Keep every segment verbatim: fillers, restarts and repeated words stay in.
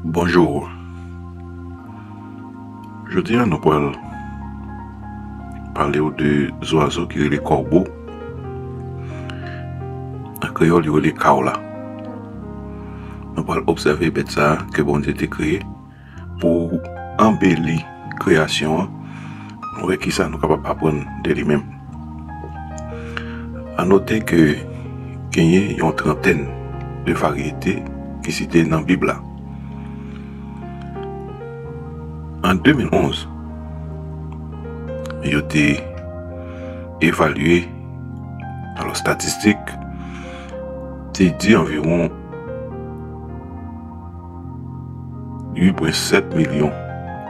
Bonjou. Jodi a, nou pral pale w de zwazo ki rele kòbo. An kreyòl, yo rele kawla. Nou pral obsève bèt sa a ke Bondye te kreye pou anbeli kreyasyon an, nou wè kisa nou kapab aprann de li menm. A note ke genyen yon trantèn de varyete ki site nan Bib la. An de mil onz, yo te evalye, alò, estatistik te di anviwon uit pwen sèt milyon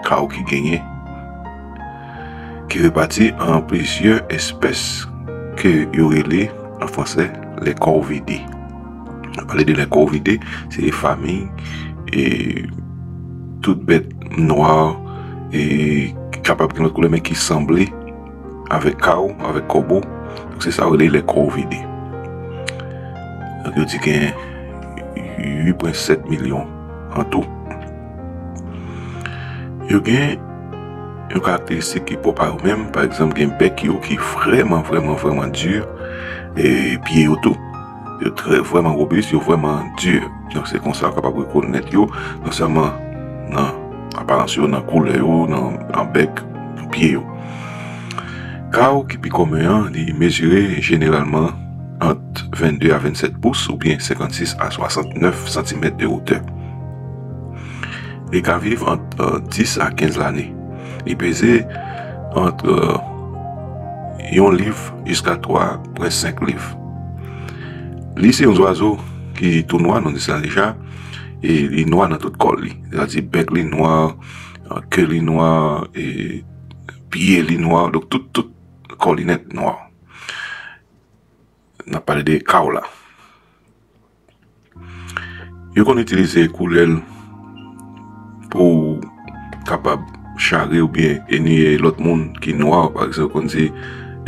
kaw ki genyen, ki repati an plizyè espès ke yo rele, an fransè, les corvidés. Pale de les corvidés, se fanmi e tout bèt nwa e ki kapab gen lòt koulè, men ki sanble avèk kaw, avèk kòbo. Donk, se sa yo rele les corvidés. Donk, yo di gen uit pwen sèt milyon an tou. Yo gen yon karakteristik ki pwòp a yo menm. Pa egzanp, gen bèk yo ki vrèman, vrèman, vrèman di, e pye yo tou. Yo trè, vrèman wobis, yo vrèman di. Donk, se konsa w kapab rekonèt yo, non sèlman nan aparans yo, nan koulè yo, nan, nan bèk, nan pye yo. Kaw ki pi komen an, li mezire jeneralman ant vennde a vennsèt pous, oubyen senkannsis a swasantnèf santimèt de wotè. Li ka viv ant, euh, dis a kenz lane. Li peze ant, euh, yon liv jiska twa pwen senk liv. Li se yon zwazo ki tou nwa, nou di sa deja, e li nwa nan tout kò li. Sètadi bèk li nwa, ke li nwa, e pye li nwa, donk tout, tout kò li nèt nwa. N ap pale de kaw la. Yo konn itilize koulè l pou kapab chare oubyen ennuye lòt moun ki nwa. Pa egzanp, yo konn di,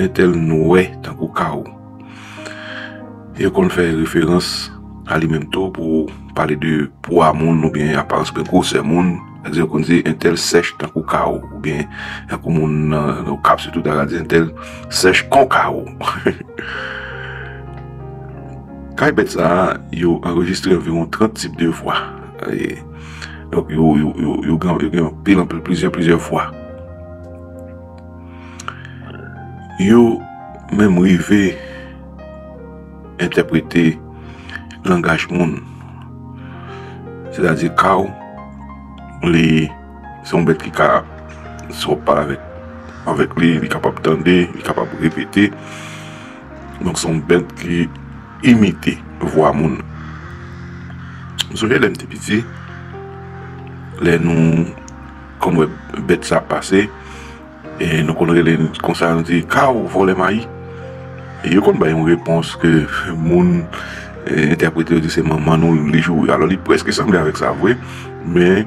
entèl nwè tankou kaw. Yo konn fè referans a li menm tou pou pale de pwa moun oubyen aparans oubyen gwosè moun. Sètadi, yo konn di entèl sèch tankou kaw, oubyen tankou moun nan Okap, sitou ta ka di entèl sèch kon kaw. Kay bèt sa a, yo anrejistre anviwon trant tip de vwa. E, donk, yo, yo, yo, yo gen, yo gen anpil, anpil, plizyè, plizyè vwa. Yo menm rive entèprete langaj moun. Sètadi kaw, li se yon bèt ki ka, si w ap pale avèk, avèk li, li kapab tande, li kapab repete. Donk, se yon bèt ki imite vwa moun. M sonje lè m te piti, lè nou konn wè bèt sa ap pase, e nou konn rele l konsa, nou di, "Kaw, vòlè mayi." E yo konn bay yon repons ke moun, e, entèprete, yo di se manman nou li joure. Alò, li prèske sanble avèk sa vre, men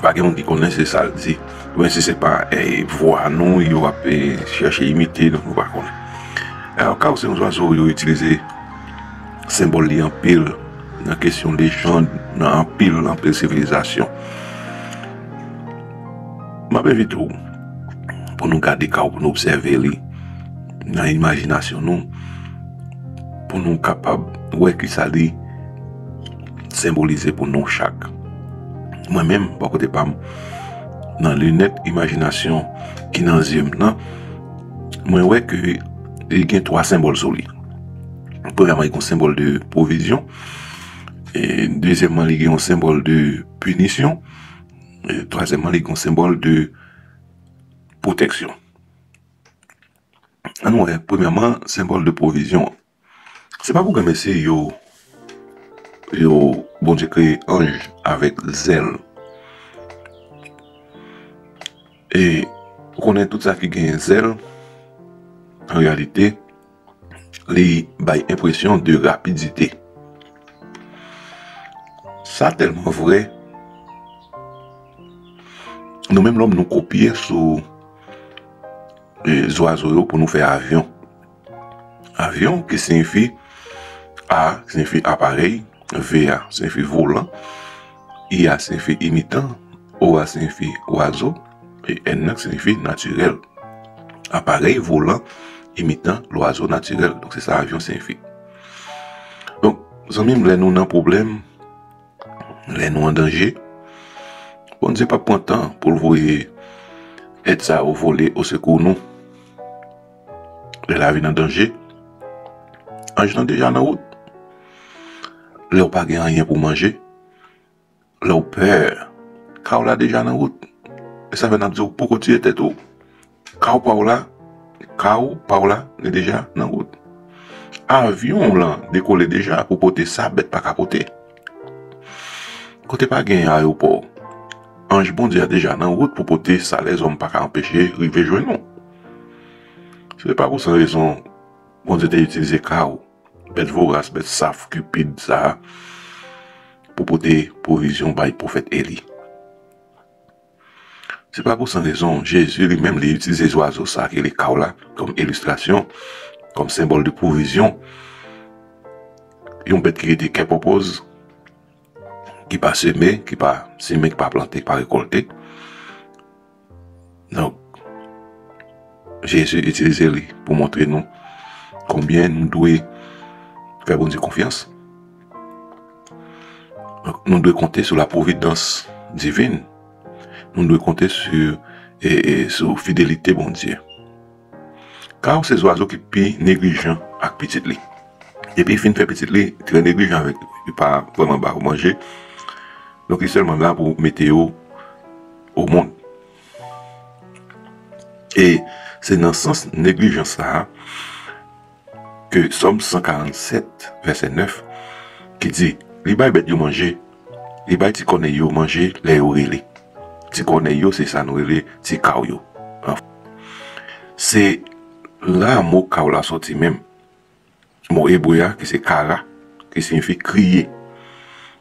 pa gen moun ki konnen se sa l di. Oubyen si se pa, e, vwa nou yo ap, e, chèche imite, donk nou pa konnen. Alò, kaw se yon zwazo yo itilize senbòl li anpil nan kesyon lejann, nan anpil, anpil sivilizasyon. M ap envite w pou nou gade kaw, pou nou obsève li nan imajinasyon nou, pou nou kapab wè kisa li senbolize pou nou chak. Mwen menm, bò kote pa m, nan linèt imajinasyon ki nan zye m nan, mwen wè ke li gen twa senbòl sou li. Premyèman, li gen yon senbòl de pwovizyon. E dezyèmman, li gen yon senbòl de pinisyon. E twazyèmman, li gen yon senbòl de pwoteksyon. Ann wè, premyèman, senbòl de pwovizyon. Se pa pou granmesi yo, yo, Bondye kreye anj avèk zèl. E ou konnen tout sa ki gen zèl, an reyalite, li bay enpresyon de rapidite. Sa tèlman vrè, nou menm lòm nou kopye sou, e, zwazo yo pou nou fè avyon. Avyon ki siyifi, A siyifi aparèy, V a siyifi volan, I a siyifi imitan, O a siyifi wazo, e N nan siyifi natirèl. Aparèy volan imitan lwazo natirèl. Donk, se sa avyon siyifi. Donk, zanmi m, lè nou nan pwoblèm, lè nou an danje, Bondye p ap pran tan pou l voye èt sa yo vole osekou nou. Lè lavi n an danje, anj lan deja nan wout. Lè w pa gen anyen pou manje, lè w pè, ka w la deja nan wout. E sa fè n ap di w poko tiye tèt ou. Ka w pa w la, ka w pa w la, li deja nan wout. Avyon w lan dekole deja pou pote sa bèt pa ka pote. Kote pa gen ayewopò, anj Bondye a deja nan wout pou pote sa lèzòm pa ka anpeche rive jwenn ou. Se pa pou san rezon Bondye te itilize ka w, bèt voras, bèt saf, kipid sa a, pou pote pwovizyon bay pwofèt Eli. Se pa pou san rezon, Jezi li menm li itilize zwazo sa a ki rele ka w la kòm ilistrasyon, kòm senbòl de pwovizyon. Yon bèt ki rete kè pòpòz, ki pa seme, ki pa simen, ki pa plante, ki pa rekòlte. Donk, Jezi itilize li pou montre nou konbyen nou dwe fè Bondye konfyans. Donk, nou dwe konte sou la providence divine. Nou dwe konte sou, e, e, sou fidelite Bondye. Ka w se zwazo ki pi neglijan ak pitit li. Depi l fin fè pitit li, li trè neglijan avèk li. Li pa vrèman ba yo manje. Donk, li sèlman la pou mete yo o mond. E se nan sans neglijans sa a ke Sòm san karannsèt, vèsè nèf, ki di, li bay bèt yo manje, li bay ti kònèy yo manje lè yo rele. Ti kònèy yo, se sa nou rele ti kaw yo. Anfen, se la mo kaw la soti menm. Mo ebre a, ki se kara, ki siyifi kriye.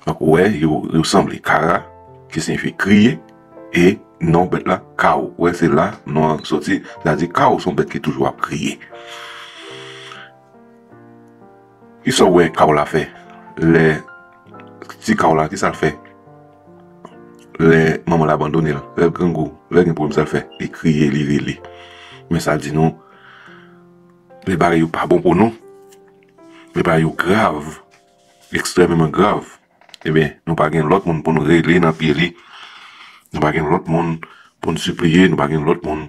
Donk, ou wè, yo, yo sanble. Kara, ki siyifi kriye, e non bèt la, kaw. Ou wè, se la non an soti. Sa di kaw se yon bèt ki toujou ap kriye. Kisa w wè kaw la fè? Lè ti kaw la, kisa l fè? Lè manman l abandone l, lè l grangou, lè l gen pwoblèm, sa l fè? Li kriye, li rele. Men sa di nou, lè bagay yo pa bon pou nou, lè bagay yo grav, ekstrèmeman grav, ebyen, nou pa gen lòt moun pou n rele nan pye li. Nou pa gen lòt moun pou n sipliye, nou pa gen lòt moun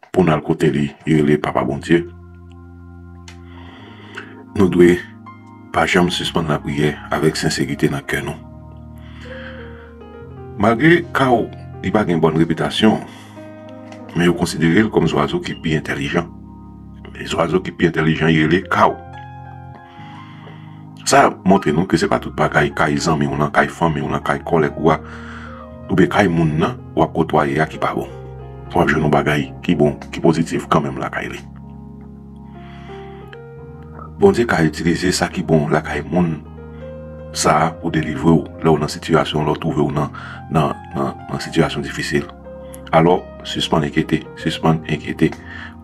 pou n al kote li, e rele Papa Bondye. Nou dwe pa janm sispann lapriyè avèk senserite nan kè nou. Malgre kaw li pa gen bòn repitasyon, men yo konsidere l kòm zwazo ki pi entèlijan. Men zwazo ki pi entèlijan, yo rele kaw. Sa montre nou ke se pa tout bagay kay zanmi w lan, kay fanmi w lan, kay kòlèg ou a, oubyen kay moun nan w ap kotwaye a ki pa bon. W ap jwenn yon bagay ki bon, ki pozitif kanmenm lakay li. Bondye ka itilize sa ki bon lakay moun sa a pou delivre w lè w nan sitiyasyon, lè w twouve w nan, nan, nan, nan sitiyasyon difisil. Alò, sispann enkyete, sispann enkyete.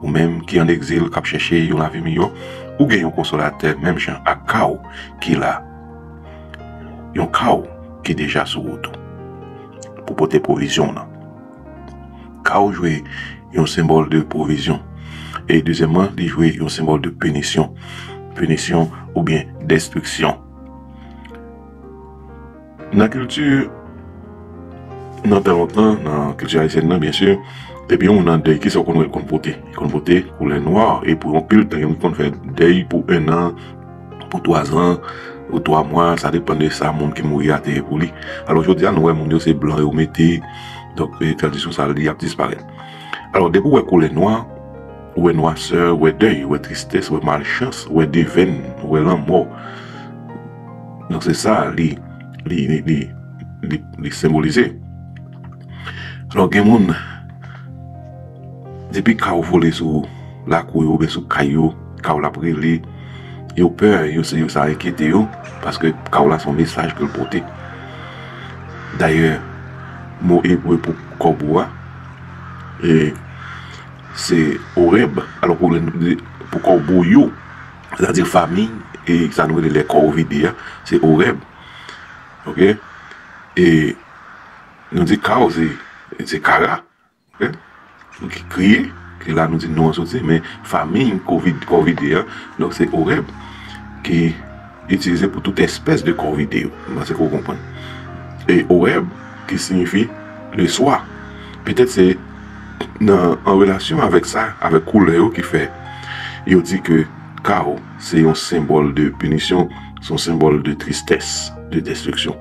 Ou menm ki an egzil, k ap chèche yon lavi miyò, ou gen yon konsolatè menm jan ak kaw ki la. Yon kaw ki deja sou wout ou pou pote pwovizyon w lan. Kaw jwe yon senbòl de pwovizyon. E dezyèmman, li jwe yon senbòl de pinisyon. Pinisyon oubyen destriksyon. Nan kilti, nan tan lontan, nan kilti ayisyèn nan, byen si, depi yon moun nan dèy, kisa w konn wè l konn pote? Li konn pote koulè nwa, e pou yon pil tan, yon moun konn fè dèy pou en an, pou twa zan, pou twa mwa, sa depann de sa moun ki mouri a te ye pou li. Alò, jodi a, nou wè moun yo se blan yo mete, donk, e, tradisyon sa, li ap disparèt. Alò, depi w wè koulè nwa, ou wè nwasè, ou wè dèy, ou wè tristès, ou wè malchans, ou wè devèn, ou wè lanmò. Donk, se sa li, li, li, li, li, li senbolize. Alò, gen moun, depi kaw vole sou lakou yo oubyen sou kay yo, kaw la ap rele, yo pè, yo se, yo sa enkyete yo, paske kaw la se yon mesaj ke l pote. Dayè, mo ebre pou kòbo a, e, se orèb. Alò, pou, pou kòbo yo, sètadi fanmi, e sa nou rele lè kò yo vide a, se orèb. Oke? E nou di Kaw se, se Kara, ok? Ki kriye, ke la nou di non an soti, men fami Kovid, Kovide a, donk se Oreb ki itilize pou tout espès de Kovide yo. Mwen panse ke w konprann. E Oreb ki siyifi le swa. Petèt se nan, an relasyon avèk sa, avèk koulè yo ki fè yo di ke Kaw se yon senbòl de pinisyon, se yon senbòl de tristès, de destriksyon.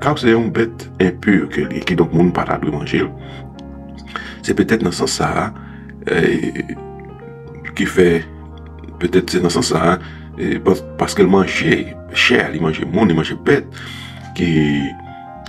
Kaw se yon bèt enpi ke li ye, kidonk moun pa ta dwe manje l. Se petèt nan sans sa a, eh, ki fè, petèt se nan sans sa a, eh, pas-, paske l manje chè, li manje moun, li manje bèt, ki,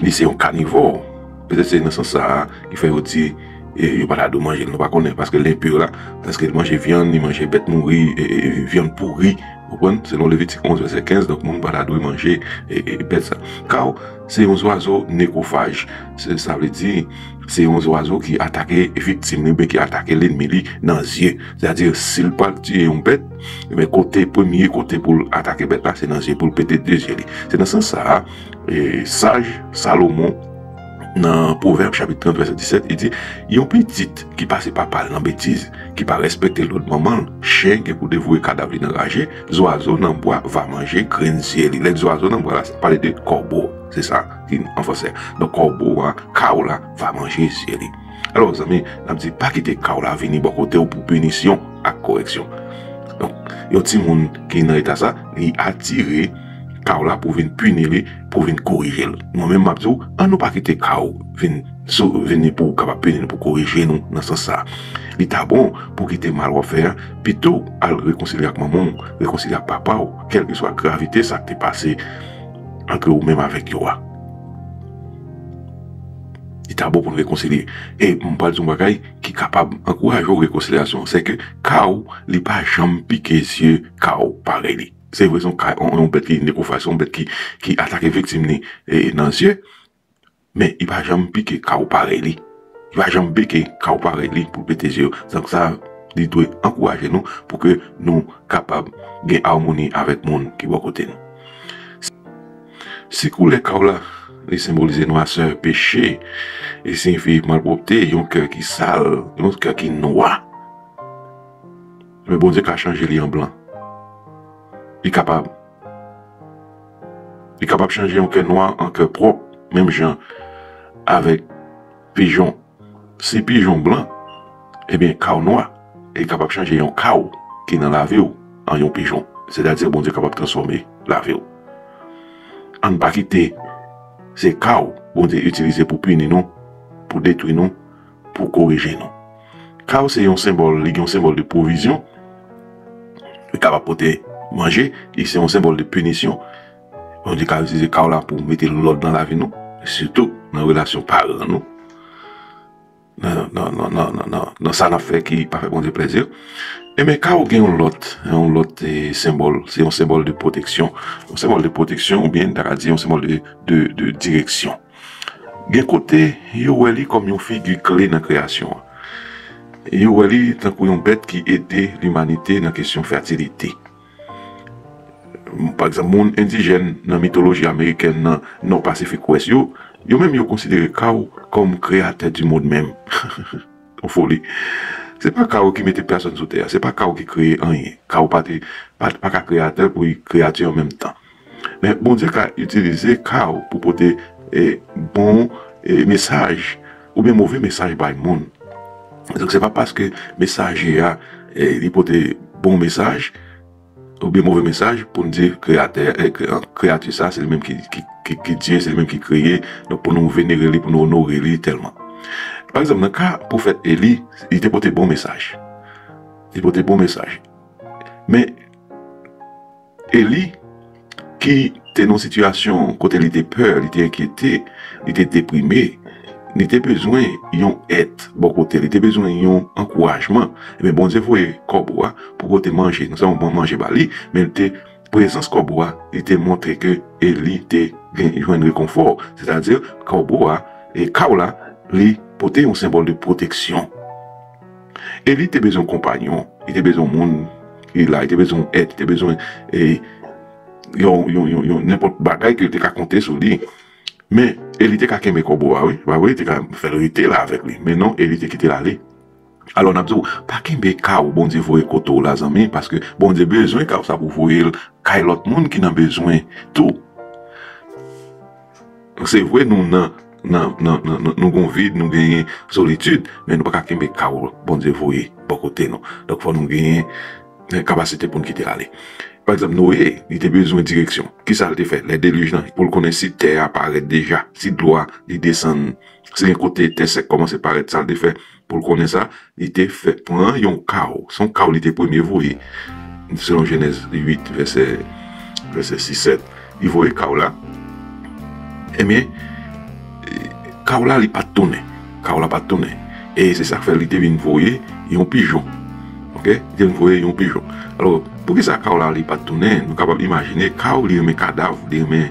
li se yon kanivò. Petèt se nan sans sa a ki fè yo di, eh, yo pa ta dwe manje l, nou pa konnen, paske l enpi la, paske l manje vyann, li manje bèt mouri, eh, eh, vyann pouri, ou konprann? Selon Levitik onz, vèsè kenz, donk moun pa ta dwe manje, eh, eh, bèt sa. Kaw, se yon zwazo nekwofaj. Se, sa vle di, se yon zwazo ki atake viktim li, oubyen ki atake lènmi li nan zye. Sètadi, si l pral tiye yon bèt, ebyen, kote, premye kote pou l atake bèt la, se nan zye, pou l pete de zye li. Se nan sans sa a, e, saj Salomon, nan Pwovèb chapit trant, vèsè disèt, li di, yon pitit ki pase papa l nan betiz, ki pa respekte lòd manman l, chen gen pou devoure kadav li nan raje, zwazo nan bwa va manje grenn zye li. Lè zwazo nan bwa la, sa pale de kòbo. Se sa ki an fransè. Donk, kòbo a, kaw la, va manje zye li. Alò, zanmi, n ap di, pa kite kaw la vini bò kote w pou pinisyon ak koreksyon. Donk, yon timoun ki nan eta sa, li atire kaw la pou vin pini li, pou vin korije l. Mwen menm, m ap di w, ann nou pa kite kaw vin sou, vini pou kapab pini nou, pou korije nou nan sans sa. Li ta bon pou kite mal w ap fè a, pito al rekonsilye ak manman w, rekonsilye ak papa w, kèlkeswa gravite sa k te pase ant ou menm avèk yo a. Li ta bon pou n rekonsilye. E m pral di yon bagay ki kapab ankouraje w rekonsilyasyon, se ke kaw, li pa janm pike zye kaw parèy li. Se vre, se yon ka, yon, yon bèt ki nekwofaj, se yon bèt ki, ki atake viktim li, e, nan zye, men li pa janm pike kaw parèy li. Li pa janm beke kaw parèy li pou l pete zye yo. Donk sa, li dwe ankouraje nou pou ke nou kapab gen amoni avèk moun ki bò kote nou. Si koulè kaw la, li senbolize nwasè, peche, li siyifi malpwòpte, yon kè ki sal, yon kè ki nwa. Men Bondye ka chanje li an blan. Li kapab. Li kapab chanje yon kè nwa an kè pwòp, menm jan avèk pijon. Si pijon blan, ebyen, kaw nwa, li kapab chanje yon kaw ki nan lavi w an yon pijon. Sètadi, Bondye kapab transfòme lavi w. Ann pa kite se kaw Bondye itilize pou pini nou, pou detwi nou, pou korije nou. Kaw se yon senbòl, li gen yon senbòl de pwovizyon. Li kapab pote manje, li se yon senbòl de pinisyon. Bondye ka itilize kaw la pou mete lòd nan lavi nou, sitou nan relasyon paran nou, nan, nan, nan sa n ap fè ki pa fè Bondye plèzi. Ebyen, kaw gen yon lòt, yon lòt, eh, senbòl, se yon senbòl de pwoteksyon. Yon senbòl de pwoteksyon, oubyen, n ta ka di, yon senbòl de, de, de direksyon. Gen kote, yo wè li kòm yon figi kle nan kreyasyon an. Yo wè li tankou yon bèt ki ede limanite nan kesyon fètilite. Pa egzanp, moun endijèn nan mitoloji amerikèn nan Nò Pasifik Wès yo, yo menm yo konsidere kaw kòm kreyatè di mond menm. Yon foli. Se pa kaw ki mete pèsòn sou tè a, se pa kaw ki kreye anyen. Kaw pa te, pa, pa ka kreyatè pou kreyati an menm tan. Men Bondye ka itilize kaw pou pote, eh, bon, eh, mesaj oubyen move mesaj bay moun. Donk, se pa paske mesaje a, eh, li pote bon mesaj oubyen move mesaj pou n di kreyatè, eh, kre-, kreyati sa, se li menm ki, ki, ki, ki Dye, se li menm ki kreye. Donk, pou nou venere li, pou nou onore li tèlman. Pa egzanp, nan ka pwofèt Eli, li te pote bon mesaj. Li pote bon mesaj. Men, Eli, ki te nan yon sitiyasyon kote li te pè, li te enkyete, li te deprime, li te bezwen yon èd bò kote, li te bezwen yon ankourajman. Ebyen, Bondye voye kòbo a pou pote manje. Non sèlman manje ba li, men li te, prezans kòbo a, li te montre ke Eli te gen, jwenn rekonfò. Sètadi, kòbo a, e kaw la, li pote yon senbòl de pwoteksyon. Eli te bezwen yon konpayon, li te bezwen yon moun ki la, li te bezwen yon èd, li te bezwen, eh, yon, yon, yon, yon nenpòt bagay ke li te ka konte sou li. Men, Eli te ka kenbe kòbo a, wi. Pa vre, li te ka fè l rete la avèk li. Men non, Eli te kite l ale. Alò, n ap di w, pa kenbe kaw Bondye voye kote w la, zanmi, paske Bondye bezwen kaw sa pou voye l kay lòt moun ki nan bezwen tou. Se vre, nou nan, nan, nan, nan, nan, nou gon vid, nou genyen solitid, men nou pa ka kenbe kaw Bondye voye bò kote nou. Donk, fò nou genyen, eh, kapasite pou n kite l ale. Pa egzanp, Noye, li te bezwen direksyon. Kisa l te fè? Lè delij lan, pou l konnen si tè a parèt deja, si dlo a, li desann, si gen kote tè sèk kòmanse parèt, sa l te fè? Pou l konnen sa, li te fè pran yon kaw. Se yon kaw li te premye voye. Selon Jenèz uit, vèsè, vèsè sis, sèt, li voye kaw la. Ebyen, kaw la, li pa t tounen. Kaw la pa t tounen. E se sa k fè li te vin voye yon pijon. Oke? Li te vin voye yon pijon. Alò, poukisa kaw la, li pa t tounen? Nou kapab imajine kaw, li renmen kadav, li renmen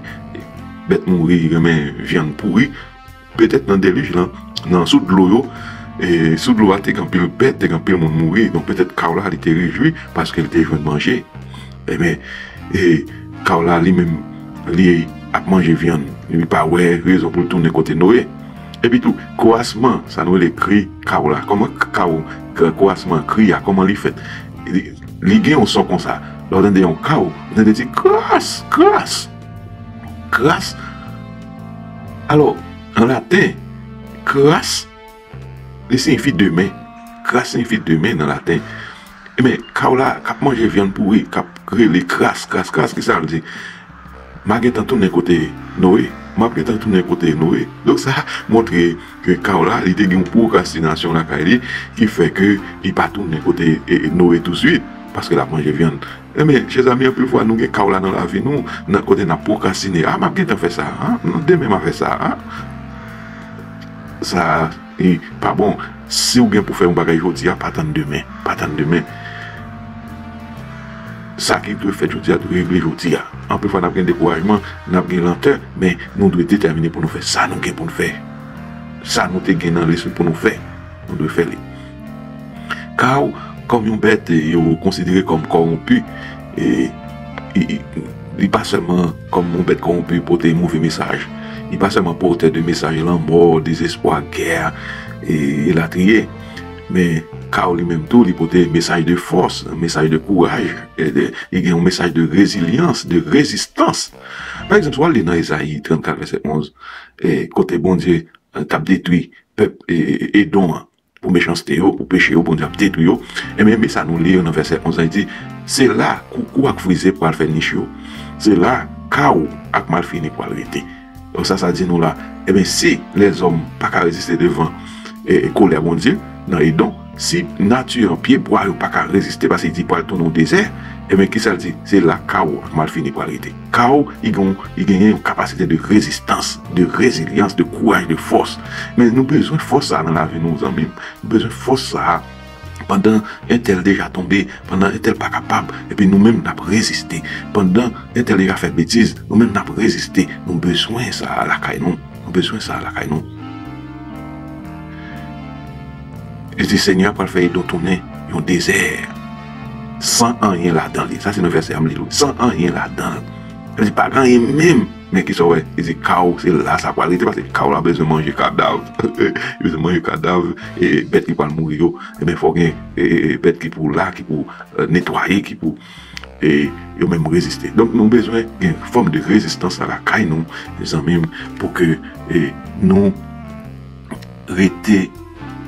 bèt mouri, li renmen vyann pouri. Petèt nan delij lan, nan sou dlo yo, e sou dlo a te gen anpil bèt, te gen anpil moun mouri. Donk, petèt kaw la, li te rejwi paske li te jwenn manje. Ebyen, e kaw la, li menm, li ap manje vyann. Li pa wè rezon pou l tounen kote Noye. Epi tou, kwasman, sa nou rele kri kaw la. Kòman kaw, k-, kwasman, kri a, kòman li fèt? Li, li gen yon son konsa. Lè w tande yon kaw, ou tande di kras, kras, kras. Alò, an laten, kras, li siyifi demen. Kras siyifi demen nan laten. Ebyen, kaw la, k ap manje vyann pouri, k ap rele kras, kras, kras, kisa l di? M a gentan tounen kote Noye. M ap gentan tounen kote Noye. Donk, sa montre ke kaw la, li te gen yon pwokrastinasyon lakay li, ki fè ke li pa tounen kote, e, Noye touswit, paske l ap manje vyann. Ebyen, chèzami, anpil fwa, nou gen kaw la nan lavi nou, nan kote n ap pwokrastine. A, m ap gentan fè sa, a, demen m a fè sa, a. Sa, e, pa bon. Si w gen pou fè yon bagay jodi a, pa tann demen. Pa tann demen. Sa ki dwe fèt jodi a, dwe regle jodi a. Anpil fwa, n ap gen dekourajman, n ap gen lantè, men nou dwe detèmine pou nou fè sa nou gen pou n fè. Sa nou te gen nan lespri pou nou fè, nou dwe fè li. Kaw, kòm yon bèt, e, yo konsidere kòm kòwonpi, e, e, e, li pa sèlman kòm yon bèt kòwonpi pote move mesaj. Li pa sèlman pòtè de mesaj lanmò, dezespwa, gè, e, elatriye. Men kaw li menm tou, li pote mesaj de fòs, mesaj de kouraj, e, de, li gen yon mesaj de rezilyans, de rezistans. Pa egzanp, si w al li nan Ezayi trannkat, vèsè onz, e, kote Bondye, e, t ap detwi pèp, e, e, Edon an, pou mechanste yo, pou peche yo, Bondye ap detwi yo. Ebyen, men sa nou li yo nan vèsè onz la, li di, se la koukou ak frize pral fè nich yo. Se la kaw ak malfini pral rete. Donk sa, sa di nou la, ebyen, si lèzòm pa ka reziste devan, e, e, kolè Bondye, nan Edon, si nati an, pyebwa yo pa ka reziste, paske li di pral tounen yon dezè, ebyen, kisa l di? Se la kaw ak malfini pral rete. Kaw, li gen, li genyen yon kapasite de rezistans, de rezilyans, de kouraj, de fòs. Men nou bezwen fòs sa a nan lavi nou, zanmi m. Nou bezwen fòs sa a. Pandan entèl deja tonbe, pandan entèl pa kapab, epi nou menm n ap reziste. Pandan entèl deja fè betiz, nou menm n ap reziste. Nou bezwen sa a lakay nou. Nou bezwen sa a lakay nou. Li di, Senyè a pral fè Edon tounen yon dezè, san anyen ladan li. Sa se nan vèsè a m li l wi. San anyen ladan l. Li di, pa gen anyen menm. Men kisa w wè? Li di, kaw, se la sa pral rete, paske kaw la bezwen manje kadav. Li bezwen manje kadav, e, bèt ki pral mouri yo. Ebyen, fò gen, e, e, e, bèt ki pou la, ki pou, e, netwaye, ki pou, e, yo menm reziste. Donk, nou bezwen gen fòm de rezistans la lakay nou, zanmi m, pou ke, e, nou rete,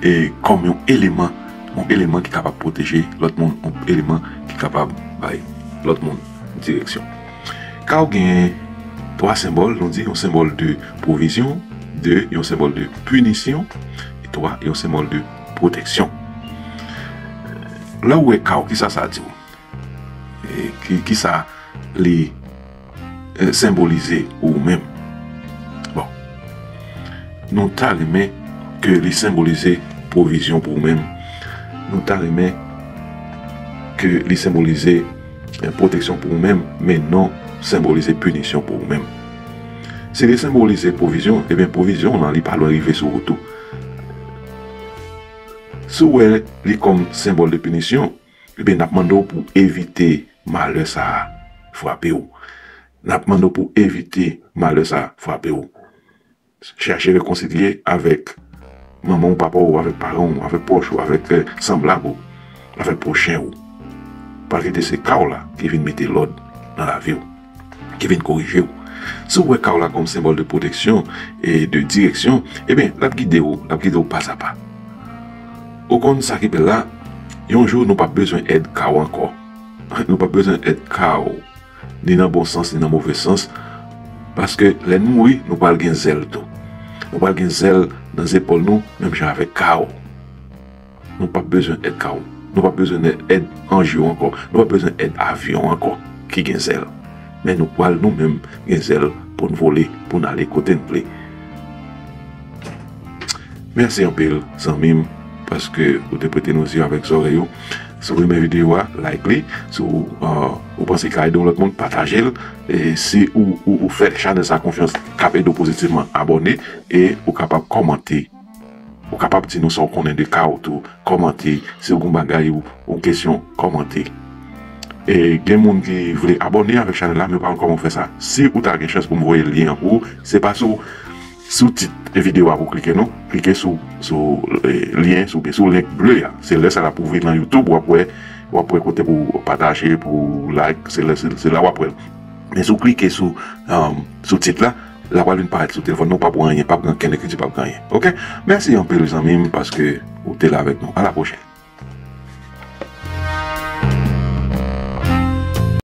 e, kòm yon eleman, yon eleman ki kapab pwoteje lòt moun, yon eleman ki kapab bay lòt moun direksyon. Kaw gen twa senbòl, nou di yon senbòl de pwovizyon, de, yon senbòl de pinisyon, e twa, yon senbòl de pwoteksyon. Lè w wè kaw, kisa sa di w? E ki, kisa li, e, senbolize pou ou menm? Bon. Nou ta renmen ke li senbolize pwovizyon pou ou menm. Nou ta renmen ke li senbolize, e, pwoteksyon pou ou menm, men non senbolize pinisyon pou ou menm. Si li senbolize pwovizyon, ebyen, pwovizyon lan, li pa lwen rive sou ou tou. Si w wè li kòm senbòl de pinisyon, ebyen, n ap mande w pou evite malè sa a frape w. N ap mande w pou evite malè sa a frape w. Chache rekonsilye avèk manman w, papa w, avèk paran w, avèk pwòch ou, avèk eh, sanblab ou, avèk pwochen ou. Pral kite se ka w la ki vin mete lòd nan lavi w, ki vin korije w. Si w wè ka w la kòm senbòl de pwoteksyon e de direksyon, ebyen, l ap gide w, l ap gide w pa a pa. Ou konn sa ki bèl la, yon jou nou p ap bezwen èd ka w ankò. Nou p ap bezwen èd ka w, ni nan bon sans, ni nan move sans, paske lè n mouri, nou pral gen zèl tou. Nou pral gen zèl nan zepòl nou, menm jan avèk ka w. Nou p ap bezwen èd ka w. Nou p ap bezwen èd anj yo ankò. Nou p ap bezwen èd avyon ankò ki gen zèl. Men nou pral nou menm gen zèl pou n vole, pou n ale kote n vle. Mèsi anpil, zanmi m, paske ou te prete nou zye avèk zòrèy ou. Si w renmen videyo a, like li. Si w, uh, ou panse l ka ede yon lòt moun, pataje l. E si ou, ou, ou fè chanèl sa konfyans, k ap ede w pozitivman, abòne. E ou kapab kòmante. Ou kapab di nou sa w konnen de ka w tou. Kòmante. Si w gen yon bagay ou, ou kesyon, kòmante. E gen moun ki vle abòne avèk chanèl la, men yo pa konn kòman w fè sa. Si ou ta gen chans pou m voye lyen an pou ou, se pa sou, sou tit videyo a pou w klike non. Klike sou, sou eh, lyen, sou, sou link ble a. Se lè sa l ap ouvri nan YouTube, w ap wè, w ap wè kote pou pataje, pou like, se lè, se, se la w ap wè l. Men si w klike sou, um, sou tit la, l ap vin parèt sou telefòn nan, ou p ap wè anyen, p ap gen ankenn ekriti, p ap gen anyen. Oke? Mèsi anpil, zanmi m, paske ou te la avèk nou. A la pwochèn.